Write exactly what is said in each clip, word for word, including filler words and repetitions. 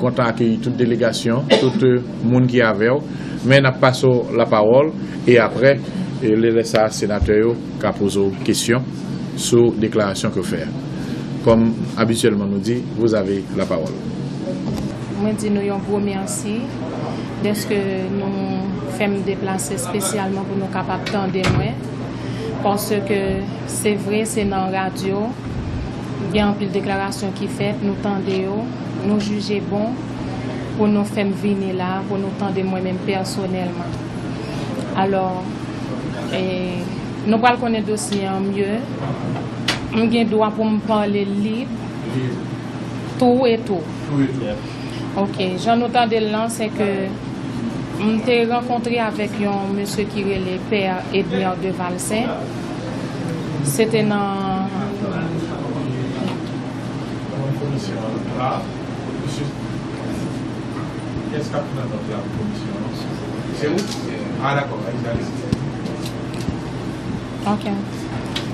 Kontan akeyi tout delegasyon, tout, euh, moun ki avè w. Men n ap pase w lapawòl e apre, e lè, lè sa a, senatè yo ka poze w kesyon sou deklarasyon ke w fè a. Kòm abityèlman nou di, vous avez la parole. Mwen di nou yon gwo mèsi dèske nou fè m deplase espesyalman pou nou kapab tande mwen. Paske se vre, se nan radyo, gen anpil deklarasyon ki fèt, nou tande yo, nou jije bon pou nou fè m vini la, pou nou tande mwen menm pèsonèlman. Alò, e, nou pral konnen dosye an mye. M gen dwa pou m pale lib, tou e tou. Ok, jan nou tande l lan, se ke m te rankontre avèk yon mesye ki rele Pè Edner de Valcin. Se te nan Kiyès k ap nan tèt la pou komisyon an? Se ou? Ah, dakò, alèz, alèz. Ok.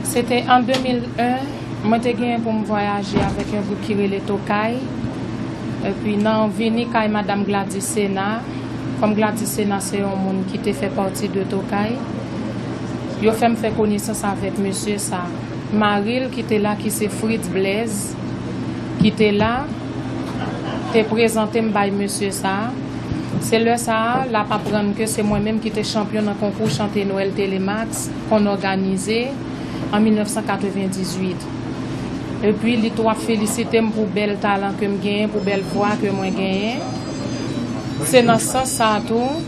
Se te an de mil en, mwen te genyen pou m vwayaje avèk yon gwoup ki rele Tokay. Epi nan vini kay Madanm Gladys Sena, kòm Gladys Sena se yon moun ki te fè pati de Tokay, yo fè m fè konesans avèk mesye sa. Mari l ki te la, ki se Fritz Blaise, ki te la, te prezante m bay mesye sa. Se lè sa a, l ap aprann ke se mwen menm ki te chanpyon nan konkou chante Nwèl Telemax konn òganize an mil nèf san katrevendizuit. Epi li tou ap felisite m pou bèl talan ke m genyen, pou bèl vwa ke mwen genyen. Se nan sans sa a tou,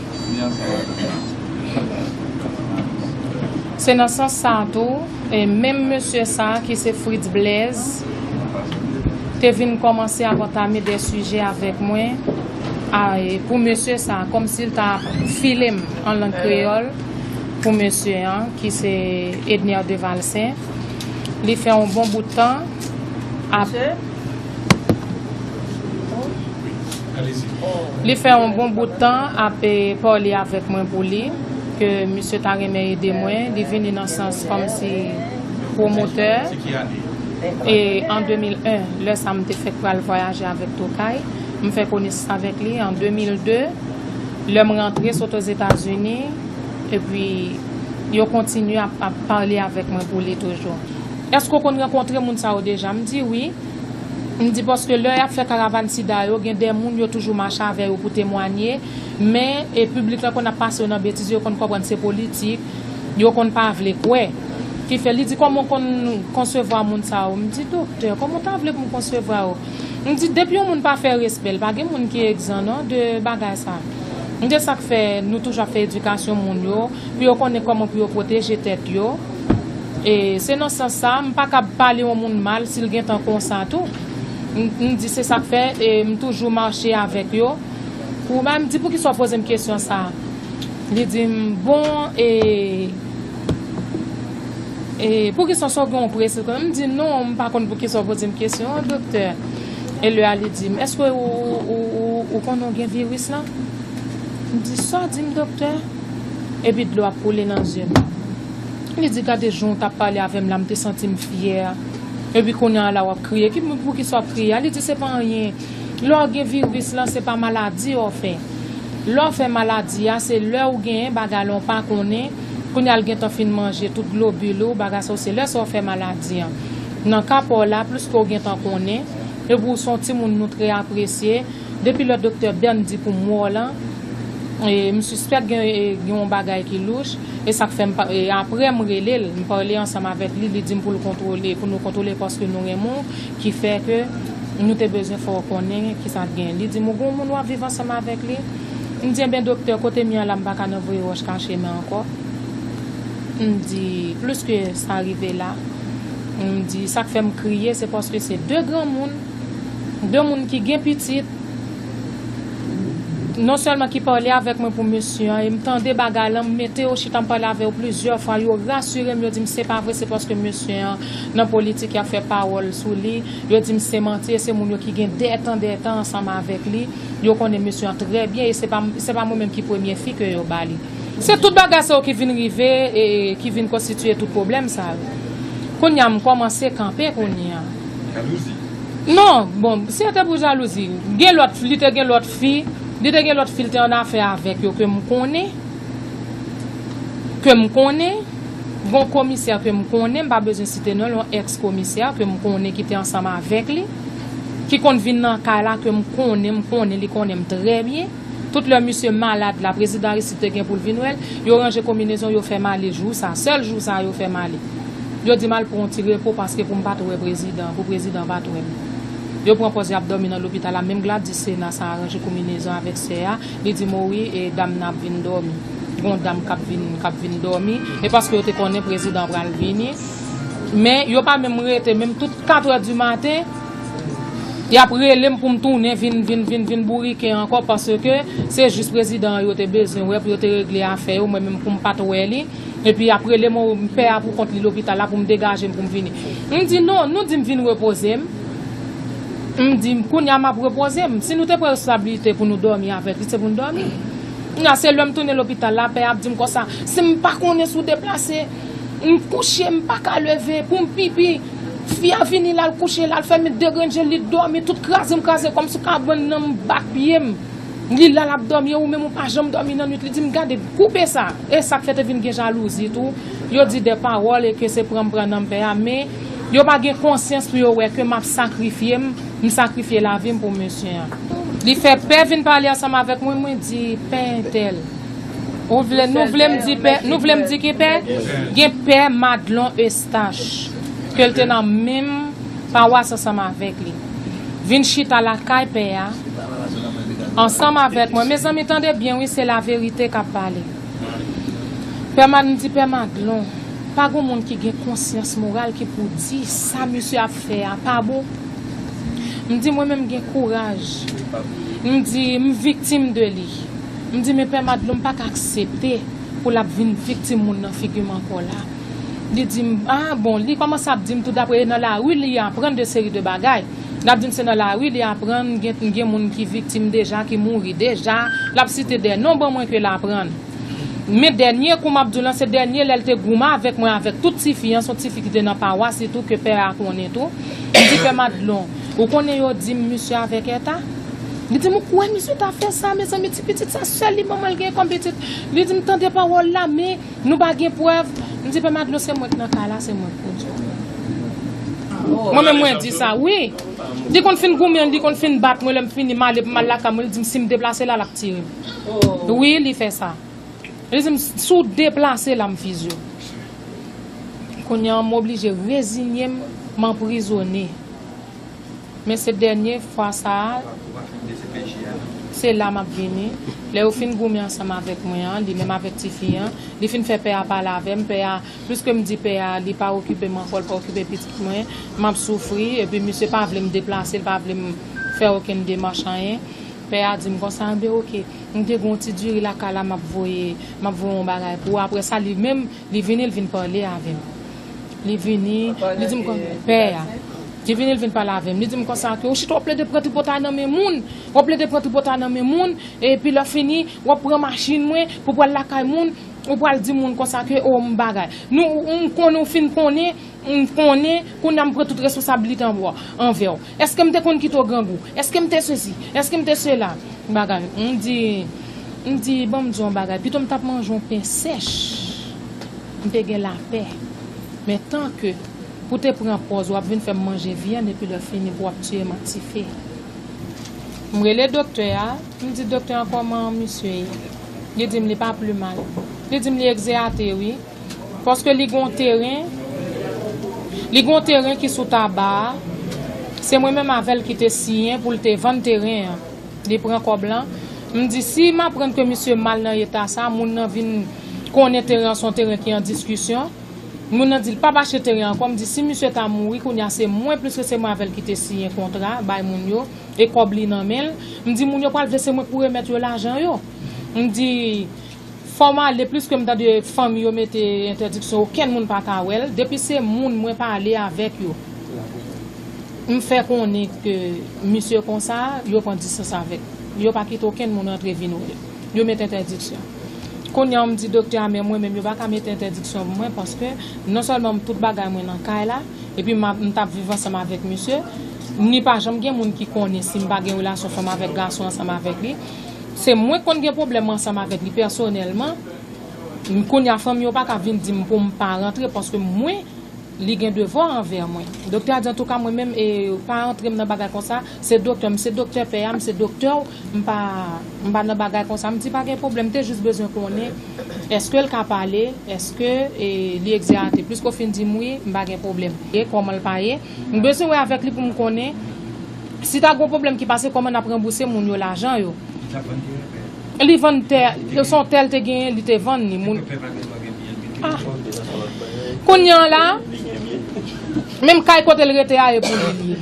se nan sans sa a tou, e menm mesye sa a ki se Fritz Blaise te vin kòmanse ap antame de sijè avèk mwen, a, e pou mesye sa a, kòmsi l ta ap file m an lang kreyòl pou mesye an, ki se Edner de Valcin. Li fè yon bon bout tan ap Li fè yon bon bout tan ap, e, pale avèk mwen pou li, ke misye ta renmen ede mwen. Li vini nan sans kòmsi pwomotè. E an de mil en, lè sa a m te fèk pral vwayaje avèk Tokay, m fè konesans avèk li an de mil de. Lè m rantre sot Ozetazini, epi yo kontinye ap, ap pale avèk mwen pou li toujou. Èske w konn rankontre moun sa yo deja? M di wi. M di paske lè y ap fè karavàn sida yo, gen de moun yo toujou mache avè yo pou temwanye, men e piblik la konn ap pase yo nan betiz, yo konn konprann se politik, yo konn pa vle kwè. Ki fè li di kòman w konn konsevwa moun sa yo? M di doktè, kòman w ta vle pou m konsevwa yo? M di depi yon moun pa fè respè l, pa gen moun ki egzan non de bagay sa. M di sa k fè nou toujou ap fè edikasyon moun yo, pou yo konnen kòman pou yo pwoteje tèt yo. E se nan sans sa, m pa kab pale yon moun mal si l gentan konsa tou. M, m di se sa k fè, e m toujou mache avèk yo. Pou, m di poukisa w poze m kesyon sa? Li di m, bon, e, e poukisa w gen yon presi konsa? M di non, m pa konn poukisa w poze m kesyon an, doktè. E lè a li di m, èske ou, ou, ou, ou konnen w gen viris lan? M di sa w di m, doktè? Epi dlo ap koule nan zye m. Li di gade jan w t ap pale avè m la, m te santi m fyè. Epi kounye a la w ap kriye. Ki, poukisa w ap kriye a? Li di se pa anyen. Lè w gen viris lan, se pa maladi w fè. Lè w fè maladi a, se lè w genyen bagay la w pa konnen, kounye a l gentan fin manje tout globil ou, bagay sa yo, se lè sa w fè maladi an. Nan ka pa w la, pliske w gentan konnen, epi w se yon timoun nou trè apresye, depi lè doktè Bern di pou m wè w lan, e, m sispèk gen, e, gen yon bagay ki louch, e sa k fè m pa, e, apre m rele l, m pale ansanm avèk li, li di m pou l kontwole, pou nou kontwole paske nou renmen w, ki fè ke nou te bezwen fè w konnen kisa k gen. Li di m, ou gen yon moun w ap viv ansanm avèk li? M di, enben, doktè, kote m ye a la, m pa ka nan voye wòch kache men ankò. M di, pliske sa rive la, m di, sa k fè m kriye, se paske se de granmoun, de moun ki gen pitit, non sèlman ki pale avèk mwen pou mesye an, e m tande bagay lan, m mete yo chita, m pale avè yo plizyè fwa, yo rasire m, yo di m se pa vre, se paske mesye an nan politik, y ap fè pawòl sou li, yo di m se manti, e se moun yo ki gen dètan, dètan ansanm avèk li, yo konnen mesye an trè byen, e se pa, se pa mwen menm ki premye fi ke yo ba li. Se tout bagay sa yo ki vin rive, e ki vin konstitiye tout pwoblèm sa yo. Kounye a, m kòmanse kanpe kounye a. Jalouzi. Non, bon, si se te pou jalouzi, gen lòt, li te gen lòt fi, li te gen lòt fi, li te annafè avèk yo ke m konnen, ke m konnen, gon komisè ke m konnen, m pa bezwen site non l, yon ex komisè ke m konnen ki te ansanm avèk li, ki konn vin nan kay la, ke m konnen, m konnen, li konnen m trè byen. Tout lè misye malad la, prezidan Aristide te gen pou l vin wè l, yo ranje konbinezon, yo fè m ale jou sa. Sèl jou sa, yo fè m ale. Yo di m al pran yon ti repo paske pou m pa t wè prezidan, pou prezidan pa t wè m. Yo pran pòz y ap dòmi nan lopital la, menm Gladys Sena sa a ranje konbinezon avèk sè a, li di m, o wi, e dam nan ap vin dòmi. Gon dam k ap vin, k ap vin dòmi, e paske yo te konnen prezidan pral vini. Men yo pa menm rete, menm tout katrè di maten, y ap rele m pou m tounen vin, vin, vin, vin bourike ankò, paske se jis prezidan an yo te bezwen wè pou yo te regle afè yo, mwen menm pou m pa t wè li. Epi y ap rele m, pè a pou kont li lopital la pou m degaje m pou m vini. M di non, nou di m vin repoze m. M di kounye a m ap repoze m. Si nou te pran responsablite pou nou dòmi avèk li, se pou n dòmi. Kounye a se lè m tounen lopital la, pè a ap di m konsa, si m pa konnen si w deplase, m kouche, m pa ka leve, pou m pipi. Fi a vini la, l kouche la, l fèmen de grenn je l, li dòmi, tout kraze m kraze kò m sou kabann nan, m bat pye m. Li la, l ap dòmi, e ou menm ou pa janm dòmi nan nwit. Li di m, gade, koupe sa. E sa k fè te vin gen jalouzi tou. Yo di de pawòl e ke se pran m pran nanm pè a, men yo pa gen konsyans pou yo wè ke m ap sakrifye m, m sakrifye lavi m pou mesye an. Li fè pè vin pale ansanm avèk mwen, mwen di, pè entèl. Ou vle, nou vle m di pè, nou vle m di ki pè? Gen pè Madlon Eustache, ke l te nan menm pawas ansanm avèk li. Vin chita lakay pè a, ansanm avèk mwen. Mezanmi, tande byen, wi, se laverite k ap pale. Pè Mad-, m di, pè Madlon, pa gon moun ki gen konsyans moral ki pou di sa misye ap fè a pa bon. M di, mwen menm, m gen kouraj. M di, m viktim de li. M di, men pè Madlon, m pa ka aksepte pou l ap vin viktim moun nan figi m ankò la. Li di m, a, bon, li kòmanse ap di m tou, dapre nan lari li aprann de seri de bagay. L ap di m se nan lari li aprann, gen, gen moun ki viktim deja, ki mouri deja. L ap site de non ban mwen ke l aprann. Men dènye kou m ap di w lan, se dènye lè l te goumen avèk mwen, avèk tout tifi an, se yon tifi ki te nan pawas li tou, ke pè a konnen tou. M di, pè Madlon, ou konnen yo di m misye avèk Èta? Li di m, ou kwè misye ta fè sa, mezanmi, ti pitit sa, sèl li manman l gen kòm pitit. Li di m, tande pawòl la, men nou pa gen prèv. M di, pè Madlon, se mwen k nan kay la, se mwen k pou di w. Mwen menm, mwen di sa, wi. Li konn fin goumen, li konn fin bat mwen, lè m fini, m ale pou m al lakay mwen, li di m, si m deplase la, l ap tire m. Wi, li fè sa. Li di m, si w deplase la, m fizye w. Kounye a, m oblije rezinye m, m anprizone. Men se dènye fwa sa a, se la m ap vini. Lè yo fin goumen ansanm avèk mwen an, li menm avèk tifi an, li fin fè pè a pale avè m. Pè a, pliske m di pè a, li pa okipe m ankò, li pa okipe pitit mwen, m ap soufri, epi misye pa vle m deplase, li pa vle m fè okenn demach, anyen. Pè a di m konsa, enben, oke, m te gen yon ti diri lakay la, m ap voye, m ap voye yon bagay pou ou. Apre sa, li menm, li vini, l vin pale avè m. Li vini, li di m kon, pè a. Li vini, l vin pale avè m. Li di m konsa ke ou chita w ap plede pran tripotay nan men moun. W ap plede pran tripotay nan men moun. Epi lè fini, w ap pran machin mwen pou pral lakay moun. Ou pral di moun konsa ke, o, m bagay. Nou, ou, m konnen, ou fin konnen, m konnen, kounye a m pran tout responsablite anvè w. Èske m te konn kite w grangou? Èske m te sesi? Èske m te sela? Bagay. M di, m di, ban m di w yon bagay. Pito m t ap manje yon pen sèch, m te gen lapè. Men tanke pou te pran pòz, w ap vin fè m manje vyann, epi lè fini, pou w ap tiye m ak tife. M rele doktè a, m di, doktè a, kòman misye ye? Li di m li pa pli mal. Li di m li egzeyate, wi. Paske li gon teren, li gon teren ki sou Taba a. Se mwen menm avè l ki te siyen pou l te vann teren an. Li pran kòb lan. M di, si m aprann ke misye mal nan eta sa, moun nan vin konnen teren an se yon teren ki an diskisyon. Moun nan di l p ap achte teren an ankò. M di, si misye ta mouri, kounye a se mwen, pliske se mwen avè l ki te siyen kontra, bay moun yo, e kòb li nan men l. M di, moun yo pral vle se mwen k pou remèt yo lajan yo. M di, fò m ale, pliske m tande fanmi yo mete entèdiksyon, okenn moun pa ka wè l. Depi se moun mwen pale avèk yo, m fè konnen ke misye konsa, yo pran distans avèk. Yo pa kite okenn moun rantre vin wè l. Yo met entèdiksyon. Kounye a, m di doktè a, men mwen menm, yo pa ka mete entèdiksyon pou mwen, paske non sèlman m tout bagay mwen nan kay la, epi m ap, m t ap viv ansanm avèk misye, Ni pa janm gen moun ki konnen si m pa gen relasyon fanm avèk gason ansanm avèk li. Se mwen k konn gen pwoblèm ansanm avèk li pèsonèlman. Kounye a, fanmi yo pa ka vin di m pou m pa rantre, paske mwen, li gen devwa anvè mwen. Doktè a di, antouka, mwen menm, e, pa antre m nan bagay konsa. Se doktè m, se doktè pè a, m se doktè w, m pa, m pa nan bagay konsa. M di, pa gen pwoblèm, m te jis bezwen konnen, èske l ka pale, èske, e, li egzeyate. Pliske w fin di m wi, m pa gen pwoblèm. E kòman l pa ye? M bezwen wè avèk li pou m konnen si ta gon pwoblèm ki pase, kòman n ap ranbouse moun yo lajan yo. Li vann tè, se yon tè l te genyen, li te vann li. Moun, ah. Kounye a la, menm kay kote l rete a, e pou li li ye.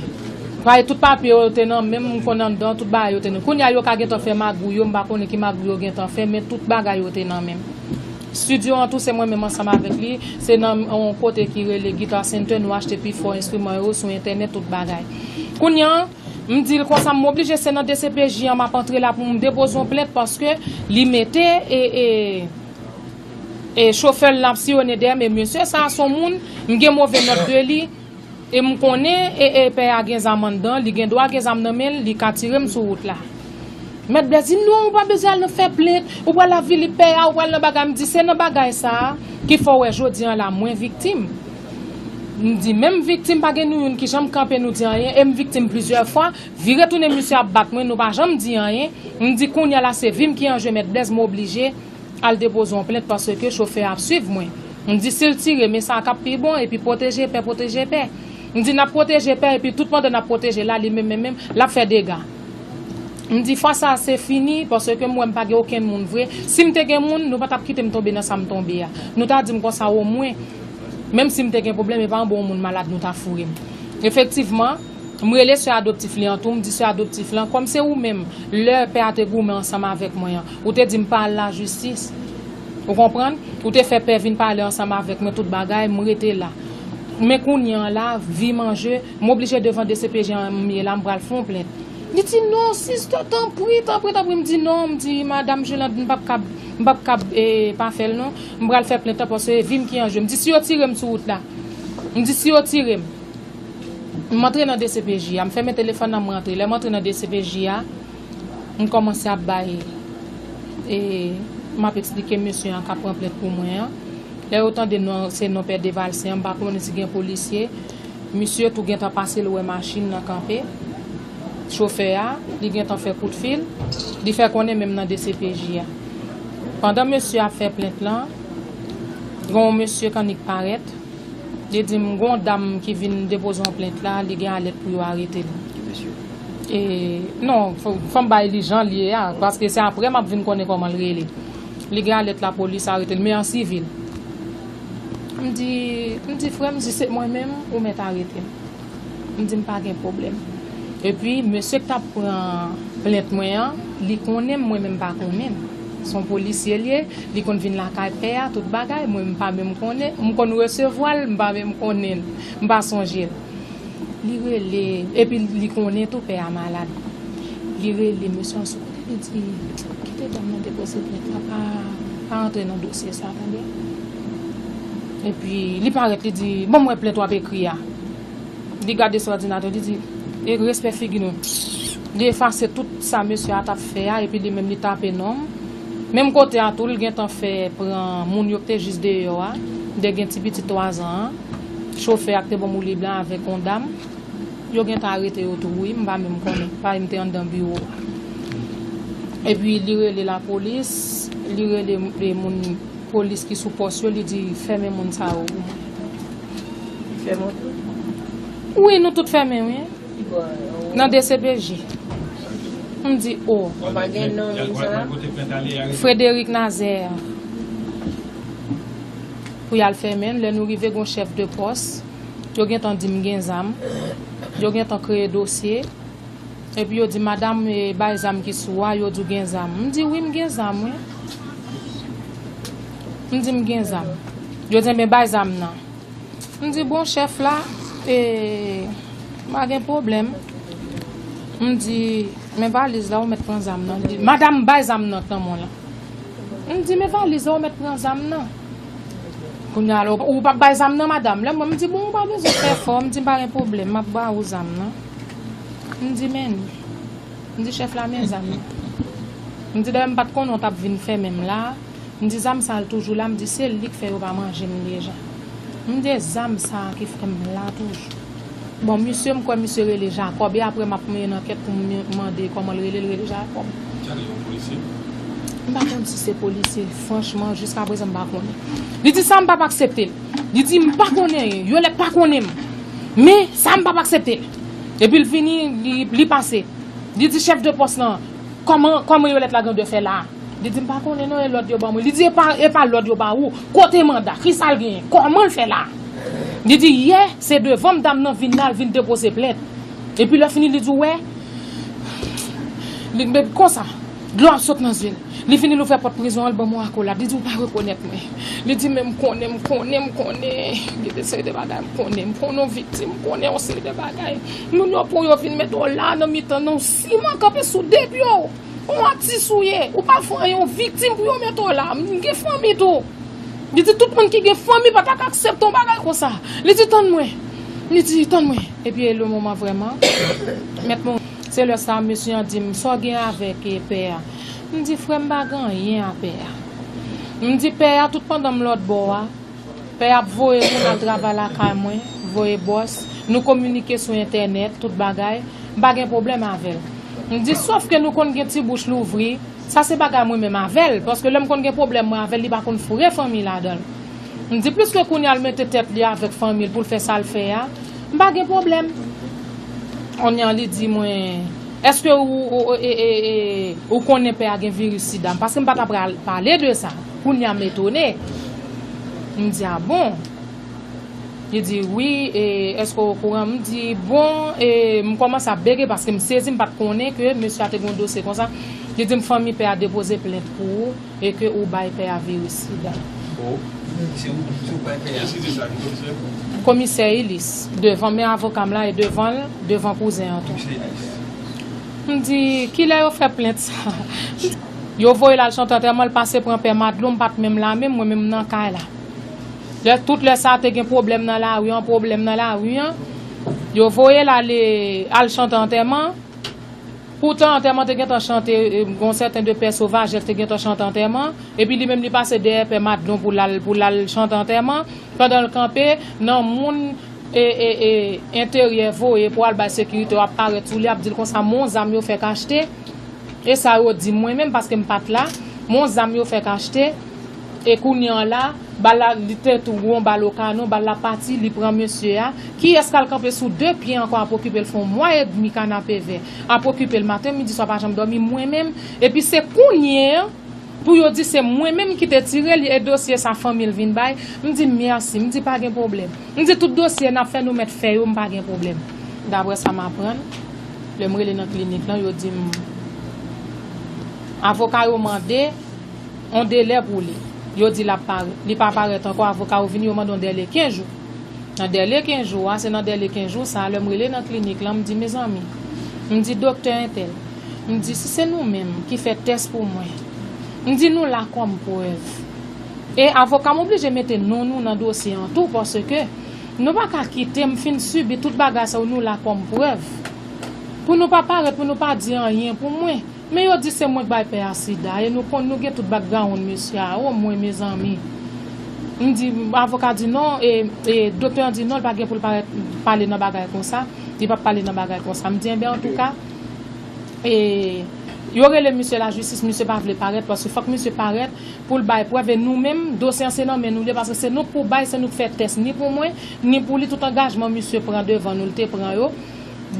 Paske tout papye yo te nan men m, m konn anndan, tout bagay yo te nan. Kounye a, yo ka gentan fè magouy yo, m pa konnen ki magouy yo gentan fè, men tout bagay yo te nan men m. Estidyo an tou, se mwen menm ansanm avèk li. Se nan yon kote ki rele Guitar Center, nou achte pifò enstriman yo sou entènèt, tout bagay. Kounye a, m di l konsa, m oblije, se nan D C P J an m ap antre la pou m depoze yon plent, paske li mete, e, e, e chofè l la ap siyonnen dèyè m, e mesye sa a se yon moun, m gen move nòt de li. E m konnen, e, e pè a gen zam anndan, li gen dwa gen zam nan men l, li ka tire m sou wout la. Mèt Blès di, non, ou pa bezwen al nan fè plent, ou pral avili pè a, ou pral nan bagay. M di, se nan bagay sa a ki fè w wè jodi an la, mwen viktim. M di, menm viktim, pa gen nou youn ki janm kanpe nou di anyen, e m viktim plizyè fwa, vire tounen misye ap bat mwen, nou pa janm di anyen. M di, kounye a la, se vi m ki an je, Mèt Blès, m oblije al depoze yon plent paske chofè a ap swiv mwen. M di, si l tire m, e sa k ap pi bon, epi pwoteje pè, pwoteje pè. M di, n ap pwoteje pè, epi tout pandan n ap pwoteje la, li menm, menm, menm, l ap fè dega. M di, fwa sa a, se fini, paske mwen, m pa gen okenn moun vre. Si m te gen moun, nou pa t ap kite m tonbe nan sa m tonbe a. Nou ta di m konsa, omwen, menm si m te gen pwoblèm, e pa anba yon moun malad nou ta foure m. Efektivman, m rele sè adoptif li an tou, m di sè adoptif lan, kòm se ou menm, lè pè a te goumen ansanm avèk mwen an, ou te di m pa al lajistis. Ou konprann? Ou te fè pè vin pale ansanm avèk mwen, tout bagay, m rete la. Men kounye an la, vi m an je, m oblije devan D C P J an m ye la, m pral fè yon plent. Li di, non, sister, tanpri, tanpri, tanpri. M di, non, m di, madam Jilande, m p ap kab, m p ap kab, e, pa fè l, non. M pral fè plent lan, paske vi m ki an je. M di, si yo tire m sou wout la. M di, si yo tire m. M antre nan D C P J a, m fèmen telefòn nan, m rantre. Lè m antre nan D C P J a, m kòmanse ap bay, e, m ap eksplike mesye an k ap pran plent pou mwen an. Lè yo tande non, se non pè Devalse an, m pa konnen si gen polisye. Misye tou gentan pase, l wè machin nan kanpe. Chofè a, li gentan fè kout fil. Li fè konnen menm nan D C P J a. Pandan mesye ap fè plent lan, gen yon mesye k annik parèt. Li di m, gen yon dam ki vin depoze yon plent la, li gen alèt pou yo arete l. Ki mesye? E, non, fò, fò m bay li jan l ye a, paske se apre m ap vin konnen kòman l rele. Li gen alèt lapolis arete l, men an sivil. M di, m di, frè m, si se mwen menm, ou mèt arete m. M di, m pa gen pwoblèm. Epi, mesye k t ap pran plent mwen an, li konnen m, mwen menm m pa konnen l. Se yon polisye l ye, li konn vin lakay pè a, tout bagay, mwen m pa menm konnen, m konn resevwa l, m pa menm konnen l, m pa sonje l. Li rele, epi li konnen tou pè a malad. Li rele mesye an sou kote, li di, kite dam nan depoze plent la, pa, pa antre nan dosye sa, tande. Epi li parèt, li di, ban m wè plent w ap ekri a. Li gade sou òdinatè, li di, e respè figi nou. Li efase tout sa mesye a t ap fè a, epi li menm li tape non m. Menm kote a tou, li gentan fè pran moun yo k te jis deyò a, de gen ti pitit twazan an, chofè a k te ban m woulib la avèk yon dam. Yo gentan arete yo tou, wi, m pa menm konnen, paske m te anndan biwo a. Epi li rele lapolis, li rele, e, moun polis ki sou pòs yo, li di, fèmen moun sa yo pou mwen. Fèmen w tou? Wi, nou tout fèmen, wi. Nan D C P J. M di, o. Ou pa gen non moun sa? Frederic Nazaire. Pou y al fèmen l, lè nou rive, gon chèf de pòs. Yo gentan di m gen zam. Yo gentan kreye dosye. Epi yo di, madanm, e, bay zam ki sou a, yo di w gen zam. M di, wi, m gen zam, wi. M di, m gen zam. Yo di, enben, bay zam nan. M di, bon, chèf la, e, pa gen pwoblèm. M di, men valiz la, ou mèt pran zam nan. Li di, madanm, bay zam nan k nan men w lan. M di, men valiz la, ou mèt pran zam nan. Kounye a la, ou p ap bay zam nan, madanm? Lè mwen, m di, bon, ou pa bezwen fè fò. M di, pa gen pwoblèm, m ap ba ou zam nan. M di, men, m di, chèf la, men zam nan. M di, dayè, m pa t konnen w t ap vin fè menm la. M di, zam sa l toujou la. M di, se li k fè yo pa manje m deja. M di, e zam sa ki fè m la toujou. Bon, misye, m kwè misye rele Jakòb. E apre, m ap mennen ankèt pou m mande kòman l rele, l rele Jakòb. Sa rele yon polisye? M pa konn si se polisye. Franchman, jiska prezan, m pa konnen. Li di, sa, m p ap aksepte l. Li di, m pa konnen, Yolette pa konnen m. Men, sa, m p ap aksepte l. Epi l vini, li, li pase. Li di chèf de pòs lan, kòman, kòman Yolette la gen dwa fè la? Li di, m pa konnen non, e lòd yo ban mwen. Li di, e pa, e pa lòd yo ba ou. Kote manda? Kisa l genyen? Kòman l fè la? Li di, yè, se devan m dam nan vin la, l vin depoze plent. Epi lè fini, li di, w wè, li, men konsa, dlo ap sot nan zye l. Li fini, l ouvè pòt prizon an, l ban m yon akolad. Li di, ou pa rekonèt mwen. Li di, men m konnen, m konnen, m konnen. Gen de seri de bagay, m konnen, m konnen w viktim, m konnen yon seri de bagay. Moun yo pran w, yo vin mete w la, nan mitan, nan yon siman, kanpe sou de pye w. Yon atis ou ye, ou pa fè anyen, yon viktim pou yo mete w la. M gen fanmi tou. Li di tout moun ki gen fanmi pa ta ka aksepte yon bagay konsa. Li di, tann mwen. Li di, tann mwen. Epi e le moman vrèman, mèt mwen, se lè sa mesye an di m, sa w gen avèk, e, pè a? M di, frè m pa gen anyen a pè a. M di, pè a, tout pandan m lòt bò a, pè ap voye moun al travay lakay mwen, voye bòs, nou kominike sou entènèt, tout bagay, m pa gen pwoblèm avè l. M di, sòf ke nou konn gen ti bouch louvri, sa se bagay mwen menm avè l, paske lè m konn gen pwoblèm mwen avè l, li pa konn foure fanmi ladan l. M di, pliske kounye a l mete tèt li avèk fanmi l pou l fè sa l fè a, m pa gen pwoblèm. Kounye a li di mwen, èske ou, ou, e, e, e, ou konnen pè a gen viris sida? Paske m pa ta pral pale de sa. Kounye a m etone. M di, a bon? Li di, wi, e, èske w okouran? M di, bon, e, m kòmanse ap bege paske m sezi, m pa t konnen ke mesye a te gen yon dosye konsa. Li di m, fanmi pè a depoze plent pou ou e ke ou bay pè a viris sida. Oh, se ou, se ou bay pè a. Komisè Ilis, devan men avoka m la e devan l, devan kouzen an tou. M di, kilè yo fè plent sa? Yo voye l al chante antèman, l pase pran pè Madlou, m pa t menm la menm, mwen menm m nan kay la. Lè, tout lè sa te gen pwoblèm nan lari an, pwoblèm nan lari an, yo voye l ale al chante antèman. Poutan antèman te gentan chante, e, gon sèten de pè Sovaje te gentan chante antèman, epi li menm li pase dèyè pè Madlou pou l al, pou l al chante antèman, pandan l kanpe, nan moun, e, e, e, enteryè voye pou al bay sekirite yo ap parèt sou li, ap di l konsa, men yon zam yo fèk achte, e sa yo di m mwen menm, paske m pa t la, men yon zam yo fèk achte, e kounye an la, bal la, li te tou yon bal o kanon, bal la pati, li pran mesye a. Kiyès k al kanpe sou de pye ankò ap okipe l fè yon mwa edmi kanapevè, ap okipe l maten, midi, swa, pa janm dòmi, mwen menm. Epi se kounye an, pou yo di se mwen menm ki te tire l, e dosye sa fanmi l vin bay. M di mèsi, m di pa gen pwoblèm. M di tout dosye n ap fè, nou mèt fè yo, m pa gen pwoblèm. Daprè sa m aprann, lè m rele nan klinik lan, yo di m avoka yo mande yon delè pou li. Yo di l ap parèt. Li pa parèt ankò, avoka yo vini, yo mande yon dèle kenz jou. Nan dèle kenz jou a, se nan dèle kenz jou sa a, lè m rele nan klinik lan, m di, mezanmi, m di, doktè entèl, m di, si se nou menm ki fè tès pou mwen, m di, nou la kòm prèv. E avoka m oblije mete non nou nan dosye an tou, paske nou pa ka kite m fin sibi tout bagay sa yo, nou la kòm prèv. Pou nou pa parèt, pou nou pa di anyen pou mwen. Men yo di se mwen k bay pè a sida, e nou konn, nou gen tout background mesye a, o mwen, mezanmi. M di, avoka di non, e, e doktè an di non, l pa gen pou l parèt, pale nan bagay konsa, li p ap pale nan bagay konsa. M di, enben, antouka, e, yo rele misye lajistis, misye pa vle parèt, paske fòk misye parèt pou l bay prèv, e nou menm, dosye an se nan men nou l ye, paske se nou k pou bay, se nou k fè tès, ni pou mwen, ni pou li, tout angajman misye pran devan nou, l te pran yo.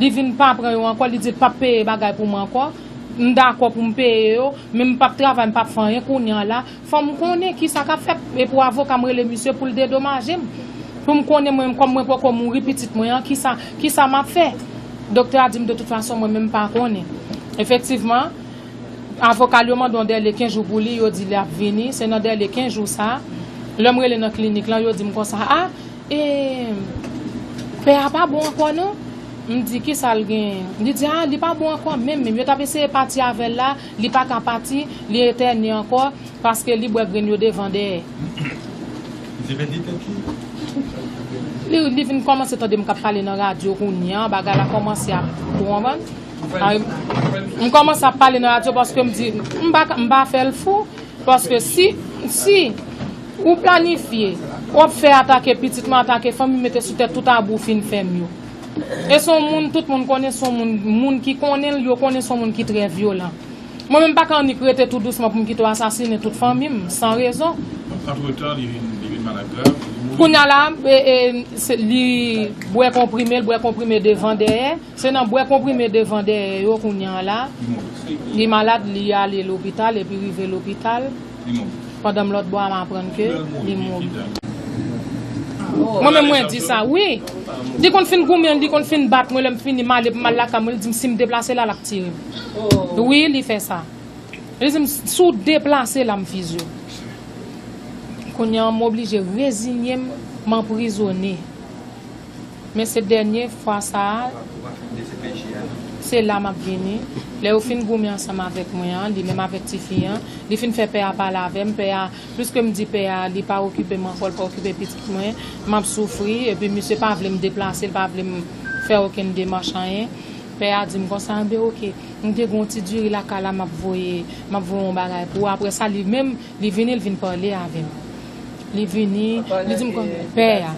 Li vin pa pran yo ankò, li di l p ap peye bagay pou mwen ankò. M dakò pou m peye yo, men m p ap travay, m p ap fè anyen kounye a la. Fò m konnen kisa k ap fèt. E pou avoka m rele misye pou l dedomaje m. Pou m konnen mwen, kòm mwen poko mouri pitit mwen an, kisa, kisa m ap fè? Doktè a di m de tout fason, mwen menm m pa konnen. Efektivman, avoka l yo mande yon dèle kenz jou pou li, yo di l ap vini. Se nan dèle kenz jou sa a, lè m rele nan klinik lan, yo di m konsa, a, E, pè a pa bon ankò non. M di, kisa l gen? Li di, a, li pa bon ankò menm, menm. Yo t ap eseye pati avè l la, li pa ka pati, li etène ankò, paske li bwè grenn yo devan dèyè. Li te pèdi tèt li? Li, li vin kòmanse tande m k ap pale nan radyo kounye a, bagay la kòmanse ap, ou konprann? Ay, m kòmanse ap pale nan radyo paske m di, m pa, m pa fè l fou, paske si, si ou planifye, w ap fè atake pitit mwen, atake fanmi m, mete sou tèt tout abou w fin fè m yo. E se yon moun, tout moun konnen, se yon moun, moun ki konnen l, yo konnen se yon moun ki trè vyolan. Mwen menm, m pa ka annik rete tou dousman pou m kite w asasinen tout fanmi m, san rezon. Antretan, li vin, li vin malad grav, li mouri. Kounye a la, e, e, se, li bwè konprime, l bwè konprime devan dèyè. Se nan bwè konprime devan dèyè yo kounye a la. Li mouri. Li malad, li ale lopital, epi rive lopital. Li mouri. Pandan m lòt bò a, m aprann ke li mouri. Mwen menm, mwen di sa, wi. Li konn fin goumen, li konn fin bat mwen, lè m fini, m ale pou m al lakay mwen, li di m si m deplase la, l ap tire m. Wi, li fè sa. Li di m, si w deplase la, m fizye w. Kounye a, m oblije rezinye m, m anprizone. Men se dènye fwa sa a, se la m ap vini. Lè yo fin goumen ansanm avèk mwen an, li menm avèk tifi an, li fin fè pè a pale avè m, pè a, pliske m di pè a, li pa okipe m ankò, li pa okipe pitit mwen, m ap soufri, epi misye pa vle m deplase, li pa vle m fè okenn demach, anyen. Pè a di m konsa, enben oke, m te gen yon ti diri lakay la, m ap voye, m ap voye yon bagay pou ou. Apre sa, li menm, li vini, li vin pale avè m. Li vini, li di m kon, pè a.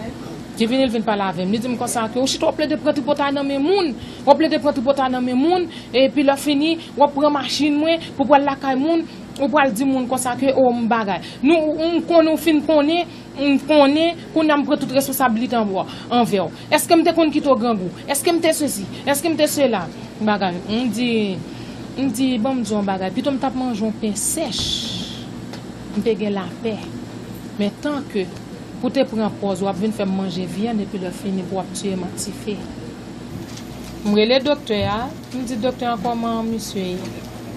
Li vini, li vin pale avè m. Li di m konsa ke ou chita w ap plede pran tripotay nan men moun. W ap plede pran tripotay nan men moun. Epi lè fini, w ap pran machin mwen pou pral lakay moun. Ou pral di moun konsa ke, o, m bagay. Nou, m konnen, ou fin konnen, m konnen, kounye a m pran tout responsabilite anvè w. Èske m te konn kite w grangou? Èske m te sesi? Èske m te sela? Bagay. M di, m di, ban m di w yon bagay. Pito m t ap manje yon pen sèch, m te gen lapè. Men tanke pou te pran pòz w ap vin fè m manje vyann epi lè fini pou w ap tiye m ak tife. M rele doktè a, m di, "Doktè a, kòman misye ye?"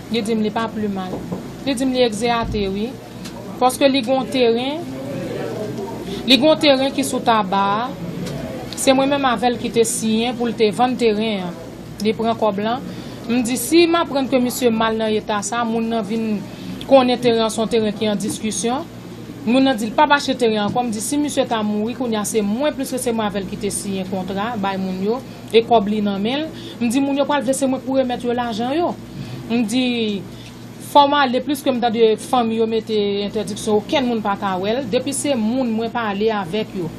Li di m li pa pli mal. Li di m li egzeyate, wi. Paske li gon teren, li gon teren ki sou Taba a. Se mwen menm avè l ki te siyen pou l te vann teren an. Li pran kòb lan. M di, si m aprann ke misye mal nan eta sa, moun nan vin konnen teren an se yon teren ki an diskisyon. Moun nan di l p ap achte teren an ankò. M di, si misye ta mouri, kounye a se mwen, pliske se mwen avè l ki te siyen kontra, bay moun yo, e kòb li nan men l. M di, moun yo pral vle se mwen k pou remèt yo lajan yo. M di, fò m ale, pliske m tande fanmi yo mete entèdiksyon, okenn moun pa ka wè l. Depi se moun mwen pale avèk yo,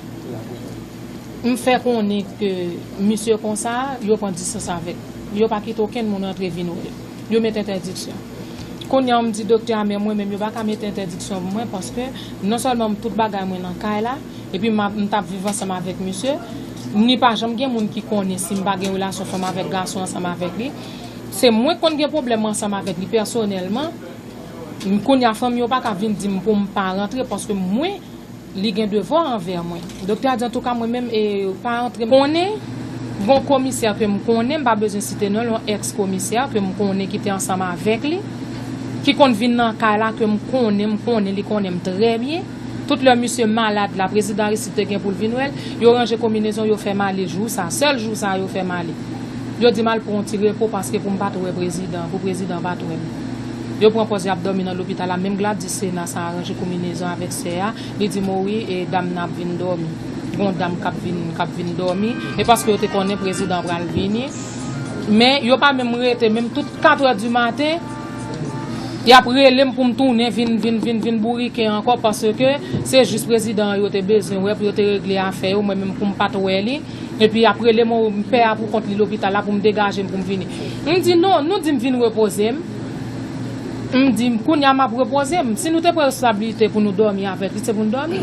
m fè konnen ke misye konsa, yo pran distans avèk. Yo pa kite okenn moun rantre vin wè l. Yo mete entèdiksyon. Kounye a, m di doktè a, men mwen menm, yo pa ka mete entèdiksyon pou mwen, paske non sèlman m tout bagay mwen nan kay la, epi m ap, m t ap viv ansanm avèk misye, ni pa janm gen moun ki konnen si m pa gen relasyon fanm avèk gason ansanm avèk li. Se mwen k konn gen pwoblèm ansanm avèk li pèsonèlman. Kounye a, fanmi yo pa ka vin di m pou m pa rantre, paske mwen, li gen devwa anvè mwen. Doktè a di, antouka, mwen menm, e, pa antre. M konnen, gon komisè ke m konnen, m pa bezwen site non l, yon èks komisè ke m konnen ki te ansanm avèk li, ki konn vin nan kay la, ke m konnen, m konnen, li konnen m trè byen. Tout lè misye malad la, prezidan Aristide te gen pou l vin wè l, yo ranje konbinezon, yo fè m ale jou sa, sèl jou sa yo fè m ale. Yo di m al pran yon ti repo paske pou m pa t wè prezidan, pou prezidan pa t wè m. Yo pran pòz y ap dòmi nan lopital la, menm Gladys Sena sa aranje konbinezon avèk sè a, li di m, o wi, e dam nan ap vin dòmi. Gon dam k ap vin, k ap vin dòmi, e paske yo te konnen prezidan pral vini. Men yo pa menm rete, menm tout katrè di maten, y ap rele m pou m tounen vin, vin, vin, vin bourike ankò, paske se jis prezidan an yo te bezwen wè pou yo te regle afè yo, mwen menm pou m pa t wè li. Epi y ap rele m, o, m pè a pou kont li lopital la pou m degaje m pou m vini. M di, non, nou di m vin repoze m. M di, kounye a m ap repoze m. Si nou te pran responsabilite pou nou dòmi avèk li, se pou n dòmi.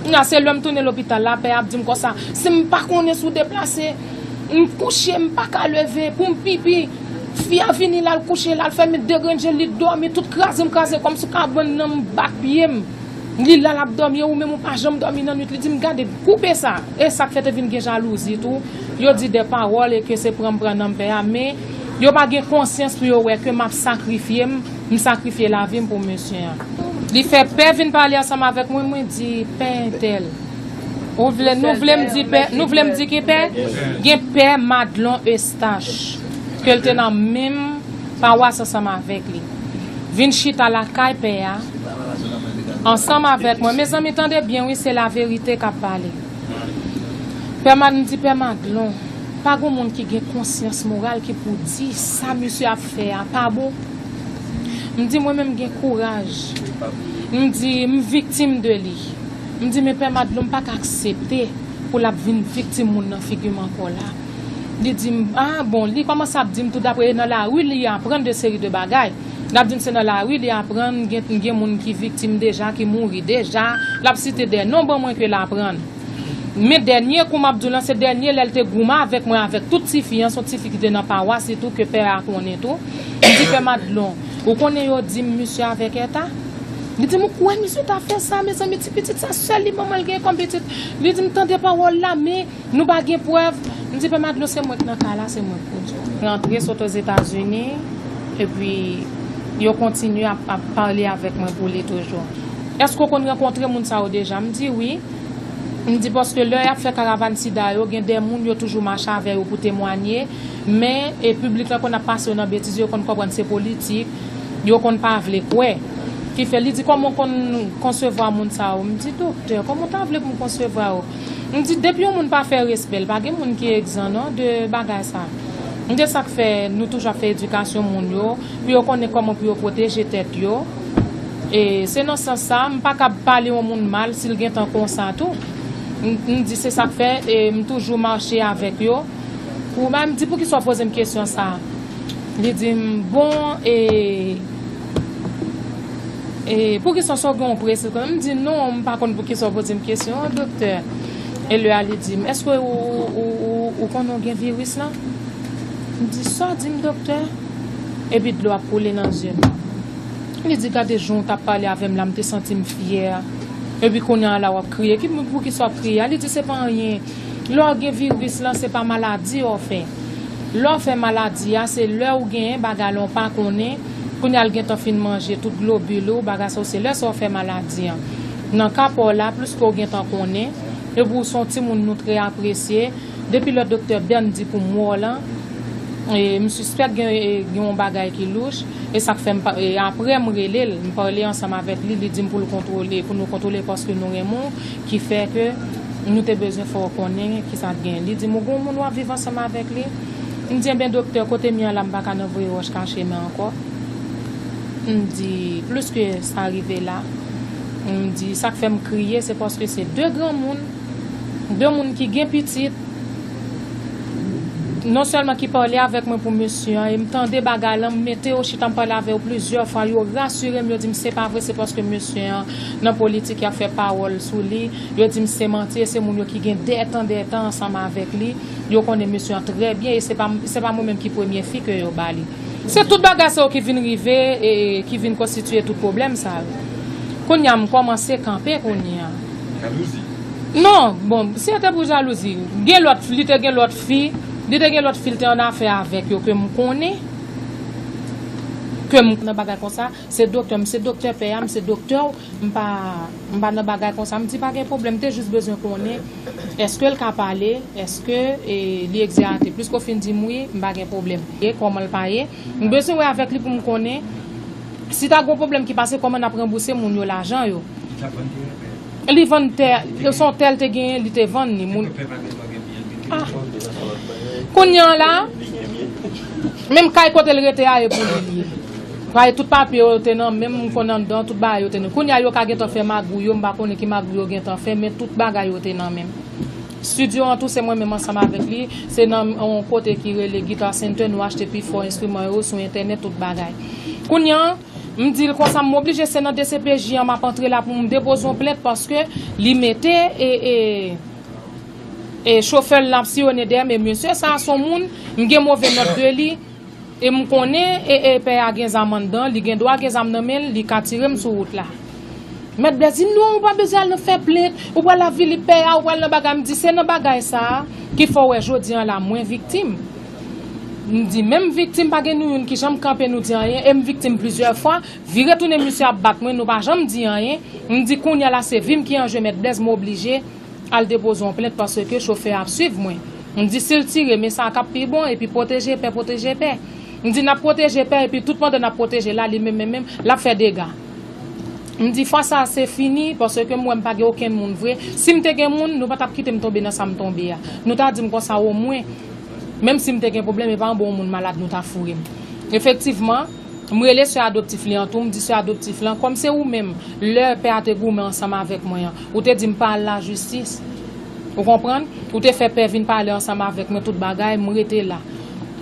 Kounye a, se lè m tounen lopital la, pè a ap di m konsa, si m pa konnen si w deplase, m kouche, m pa ka leve, pou m pipi. Fi a vini, l al kouche, l al fèmen de grenn je l, li dòmi, tout kraze m kraze kò m sou kabann nan, m bat pye m. Li la, l ap dòmi, e ou menm ou pa janm dòmi nan nwit. Li di m, gade, koupe sa. E sa k fè te vin gen jalouzi tou. Yo di de pawòl e ke se pran m pran nanm pè a, men yo pa gen konsyans pou yo wè ke m ap sakrifye m, m sakrifye lavi m pou mesye an. Li fè pè vin pale ansanm avèk mwen, mwen di, pè entèl. Ou vle, nou vle m di pè, nou vle m di ki pè? Gen pè Madlon Eustache, ke l te nan menm pawas ansanm avèk li. Vin chita lakay pè a, ansanm avèk mwen. Mezanmi, tande byen, wi, se laverite k ap pale. Pè Mad-, m di Pè Madlon, pa gon moun ki gen konsyans moral ki pou di sa misye ap fè a pa bon. M di mwen menm gen kouraj. M di m viktim de li. M di men Pè Madlon m pa ka aksepte pou l ap vin viktim moun nan figi m ankò la. Li di m, ah bon, li kòmanse ap di m tou dapre e nan lari li aprann de seri de bagay. L ap di m se nan lari li aprann gen, gen moun ki viktim deja, ki mouri deja. L ap site de non ban mwen ke l aprann. Men dènye kou m ap di w lan, se dènye lè l te goumen avèk mwen, avèk tout tifi an, se yon tifi ki te nan pawas li tou, ke pè a konnen tou. M di, Pè Madlon, ou konnen yo di m misye avèk eta? Li di m, ou kwè misye ta fè sa, mezanmi, ti pitit sa, sèl li manman l gen kòm pitit. Li di m, tande pawòl la, men nou pa gen prèv. M di, Pè Madlon, se mwen k nan ka la, se mwen k pou di w. Rantre sot Ozetazini, epi yo kontinye ap, ap pale avèk mwen pou li toujou. Èske w konn rankontre moun sa yo deja? M di wi. M di paske lè y ap fè karavàn sida yo, gen de moun yo toujou mache avè yo pou temwanye, men e piblik la konn ap pase yo nan betiz, yo konn konprann se politik, yo konn pa vle kwè. Ki fè li di, kòman w konn konsevwa moun sa yo? M di, doktè, kòman w ta vle pou m konsevwa yo? M di, depi yon moun pa fè respè l, pa gen moun ki egzan non de bagay sa. M di, sa k fè nou toujou ap fè edikasyon moun yo, pou yo konnen kòman pou yo pwoteje tèt yo. E se nan sans sa, m pa kab pale yon moun mal si l gentan konsa tou. M, m di se sa k fè, e m toujou mache avèk yo. Pou, m di, poukisa w poze m kesyon sa? Li di m, bon, e, e poukisa w sa w gen yon presi? M di, non, m pa konn poukisa w poze m kesyon an, doktè. E lè a li di m, èske ou, ou, ou, ou konnen w gen viris lan? M di, sa w di m, doktè? Epi dlo ap koule nan zye m. Li di, gade jan w t ap pale avè m la, m te santi m fyè. Epi kounye a la w ap kriye. Ki, poukisa w ap kriye a? Li di, se pa anyen. Lè w gen viris lan, se pa maladi w fè. Lè w fè maladi a, se lè w genyen bagay la w pa konnen. Kounye a l gentan fin manje tout globil ou, bagay sa yo, se lè sa w fè maladi an. Nan ka pa w la, pliske w gentan konnen, epi w se yon timoun nou trè apresye, depi lè doktè Bern di pou m wè w lan, e, m sispèk gen, e, gen yon bagay ki louch, e sa k fè m pa, e, apre m rele l, m pale ansanm avèk li, li di m pou l kontwole, pou nou kontwole paske nou renmen w, ki fè ke nou te bezwen fè w konnen kisa k gen. Li di m, ou gen yon moun w ap viv ansanm avèk li? M di, enben doktè, kote m ye an la, m pa ka nan voye wòch kache men ankò. M di, plis ke sa rive la, m di, sa k fè m kriye, se paske se de granmoun, de moun ki gen pitit, non sèlman ki pale avèk mwen pou mesye an, e m tande bagay lan, m mete yo chita, m pale avè yo plizyè fwa, yo rasire m, yo di m se pa vre, se paske mesye an nan politik, y ap fè pawòl sou li, yo di m se manti, e se moun yo ki gen dètan, dètan ansanm avèk li, yo konnen mesye an trè byen, e se pa, se pa mwen menm ki premye fi ke yo ba li. Se tout bagay sa yo ki vin rive, e ki vin konstitiye tout pwoblèm sa yo. Kounye a, m kòmanse kanpe kounye a. Jalouzi? Non, bon, si se te pou jalouzi, gen lòt, li te gen lòt fi, li te gen lòt fi, li te annafè avèk yo ke m konnen, ke m nan bagay konsa, se doktè, m se doktè pè a, m se doktè w, m pa, m pa nan bagay konsa, m di pa gen pwoblèm, m te jis bezwen konnen, èske l ka pale, èske, e, li egzeyate, pliske w fin di m wi, m pa gen pwoblèm. E kòman l pa ye, m bezwen wè avèk li pou m konnen, si ta gen yon pwoblèm ki pase, kòman n ap ranbouse moun yo lajan yo? Li vann tè, se yon tè l te genyen, li te vann li. Moun, ah. Kounye a la, menm kay kote l rete a, e pou li li ye. Paske tout papye yo te nan men m, m konn anndan, tout bagay yo te nan. Kounye a yo ka gentan fè magouy yo, m pa konnen ki magouy yo gentan fè, men tout bagay yo te nan men m. Estidyo an tou, se mwen menm ansanm avèk li. Se nan yon kote ki rele Guitar Center, nou achte pifò enstriman yo sou entènèt, tout bagay. Kounye a, m di l konsa, m oblije, se nan D C P J an m ap antre la pou m depoze yon plent, paske li mete, e, e, e chofè l ap siyonnen dèyè m, e mesye sa a se yon moun, m gen move nòt de li, e m konnen, e, e pè a gen zam anndan, li gen dwa gen zam nan men l, li ka tire m sou wout la. Mèt Blès di m, non, ou pa bezwen al nan fè plent, ou pral avili pè a, ou pral nan bagay. M di, se nan bagay sa a ki fè w wè jodi a la, mwen viktim. M di, menm viktim, pa gen nou youn ki janm kanpe nou di anyen, e m viktim plizyè fwa, vire tounen misye ap bat mwen, nou pa janm di anyen. M di, kounye a la, se vi m ki an je, Mèt Blès, m oblije al depoze yon plent paske chofè a ap swiv mwen. M di, si l tire, men sa k ap pi bon, epi pwoteje pè, pwoteje pè. M di, n ap pwoteje pè, epi tout pandan n ap pwoteje la, li menm, menm, menm, l ap fè dega. M di fwa sa a se fini, paske m wè m pa gen okenn moun vre. Si m te gen moun, nou pa t ap kite m tonbe nan sa m tonbe a. Nou ta di m konsa omwen, menm si m te gen pwoblèm, e pa anba yon moun malad nou ta foure m. Efektivman, m rele sè adoptif li an tou, m di sè adoptif lan, kòm se ou menm, lè pè a te goumen ansanm avèk mwen an, ou te di m pa al lajistis. Ou konprann? Ou te fè pè vin pale ansanm avèk mwen, tout bagay, m rete la.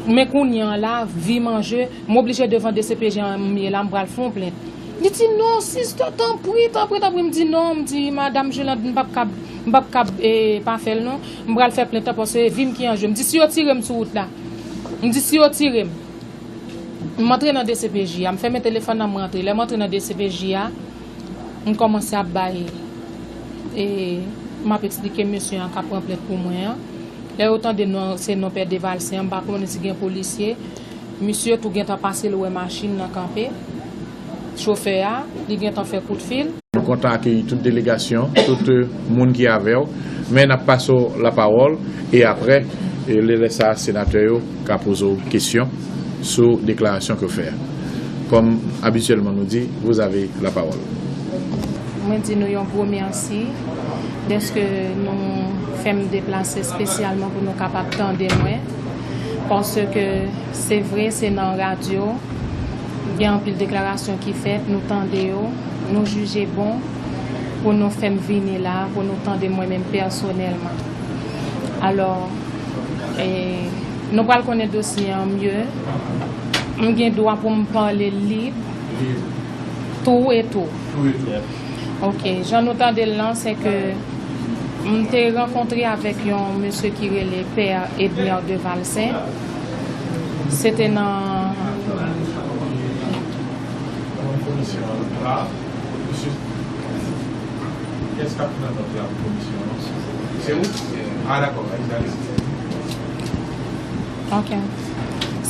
Men kounye an la, vi m an je, m oblije devan D C P J an m ye la, m pral fè yon plent. Li di, "Non, sister, tanpri, tanpri, tanpri." M di, "Non," m di, "Madam Julande, m p ap kab, m p ap kab, eh, pa fè l non. M pral fè plent la paske se vi m ki an je." M di, "Si yo tire m sou wout la." M di, "Si yo tire m." M antre nan D C P J a, m fèmen telefòn nan, m rantre. Lè m antre nan D C P J a, m kòmanse ap bay, e, m ap eksplike mesye an k ap pran plent pou mwen an. Lè yo tande non, se non pè Devalse an, m pa konnen si gen polisye. Misye tou gentan pase, l wè machin nan kanpe. Chofè a, li gentan fè kout fil. Nou kontan akeyi tout delegasyon, tout, eh, moun ki avè w. Men n ap pase w lapawòl e apre, eh, lè, lè sa a, senatè yo ka poze w kesyon sou deklarasyon ke w fè a. Kòm abityèlman nou di, vous avez la parole. Mwen di nou yon gwo mèsi dèske nou fè m deplase espesyalman pou nou kapab tande mwen. Paske se vre, se nan radyo, gen anpil deklarasyon ki fèt, nou tande yo, nou jije bon pou nou fè m vini la, pou nou tande mwen menm pèsonèlman. Alò, e, nou pral konnen dosye an mye. M gen dwa pou m pale lib, tou e tou. Tou e tou. Ok, jan nou tande l lan, se ke m te rankontre avèk yon mesye ki rele Pè Edner Devalcin. Se te nan... Komisyon an la, mesye, kiyès k ap prezante komisyon an? Se ou? Ah, dakò, gade. Ok.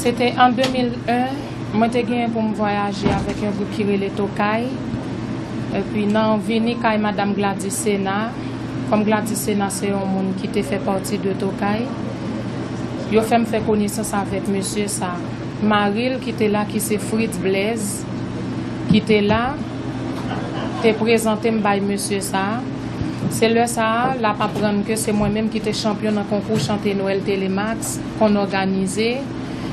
Se te an de mil en, mwen te genyen pou m vwayaje avèk yon gwoup ki rele Tokay. Epi nan vini kay Madanm Gladys Sena, kòm Gladys Sena se yon moun ki te fè pati de Tokay, yo fè m fè konesans avèk mesye sa. Mari l ki te la, ki se Fritz Blaise, ki te la, te prezante m bay mesye sa. Se lè sa a, l ap aprann ke se mwen menm ki te chanpyon nan konkou chante Nwèl Telemax, konn òganize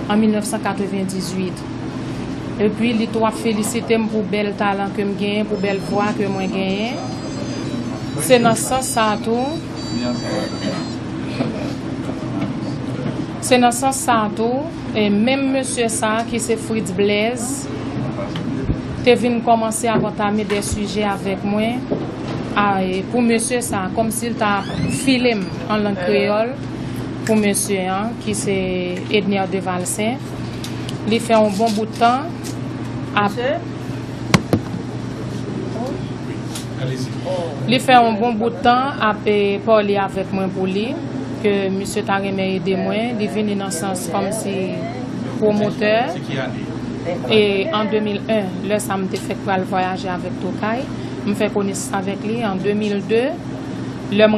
an mil nèf san katrevendizuit. Epi, li tou ap felisite m pou bèl talan ke m genyen, pou bèl vwa ke mwen genyen. Se nan sans sa a tou, se nan sans sa a tou, e menm mesye sa a ki se Fritz Blaise, te vin kòmanse ap antame de sijè avèk mwen, a, e pou mesye sa a, kòmsi l ta file m an lang kreyòl pou mesye an, ki se Edner Devalcin. Li fè yon bon bout tan ap, li fè yon bon bout tan ap, e, pale avèk mwen pou li, ke misye ta renmen ede mwen. Li vini nan sans kòmsi pwomotè. E an de mil en, lè sa a m te fèk pral vwayaje avèk Tokay, m fè konesans avèk li an de mil de. Lè m